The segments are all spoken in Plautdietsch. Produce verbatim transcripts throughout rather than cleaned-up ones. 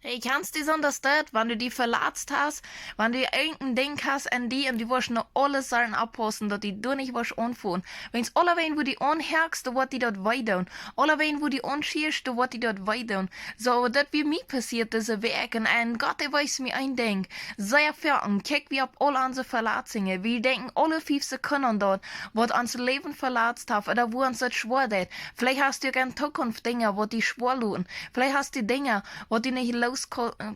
Hey, kjanst du soon Staut, wan du die veletzt hast, wan du irjent een Dinkj hast en die un du woascht no aule Sachen oppaussen, daut du doa nich woascht aunfoten? Wiels aulawäajen, wua du aunhoakst, doa woat die daut wee doonen. Aulawäajen, wua du aunschieescht, doa woat die daut wee doonen. Soo, daut wia mie passieet dise Wäakj. Un Gott, dee wees mie een Dinkj. Sea foaken kjikj wie opp aul onse Veletzungen. Wie denkjen aule fief Sekunden aun daut, waut ons Läwen veletzt haft, ooda wua ons daut schwoa deit. Veleicht hast du uk en Tookunft Dinja, waut die schwoa loten. Veleicht hast du Dinja, waut du nich loos-,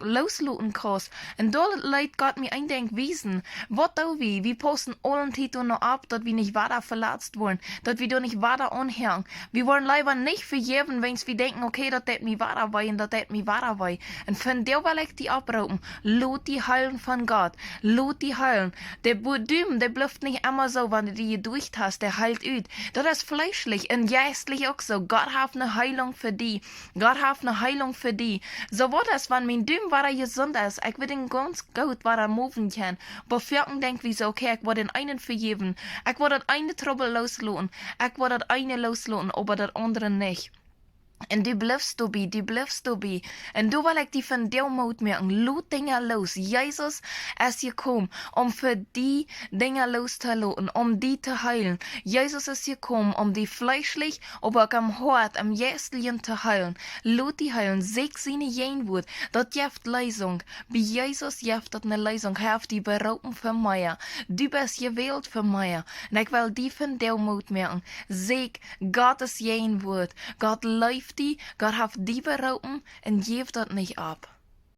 loosloten kaust. Un doa leet Gott mie een Dinkj wiesen. Waut doo wie? Wie paussen aule Tiet doa no opp, daut wie nich wada veletzt woaren, daut wie doa nich wada aunhoaken. Wie woaren leewa nich vejäwen, wiels wie denkjen: Okay, daut deit mie wada wee un daut deit mie wada wee. Un vondoag well ekj die opproopen: Lot die heelen von Gott. Lot die heelen. De Bu-, Dum, dee blift nich emma soo, wan du die jeducht hast, dee heelt ut. Daut es fleeschlich un jeistlich uk soo. Gott haft ne Heelunk fa die. Gott haft ne Heelunk fa die. Soo, waut es, wan mien Dum wada jesunt es? Ekj woa dän gauns goot wada moven kjennen. Oba foaken denkj wie soo: Okay, ekj woa dän eenen vejäwen. Ekj woa daut eene Trubbel loosloten. Ekj woa daut eene loosloten, oba daut aundre nich. Un du blifst doabie, du blifst doabie. Un doa well ekj die vondoag Moot moaken: Lot Dinja loos. Jesus es jekomen, om fa die Dinja loos to loten, om die to heelen. Jesus es jekomen, om die fleeschlich, oba uk em Hoat, em Jeistlichen to heelen. Lot die heelen, sieekj siene Jäajenwoat. Daut jeft Leesunk. Bie Jesus jeft daut ne Leesunk. Hee haft die beroopen fa mea. Du best jewält fa mea. Un ekj well die vondoag Moot moaken: Sieekj Gott siene Jäajenwoat. Gott leeft die, Gott haft die beroopen un jeff daut nich opp.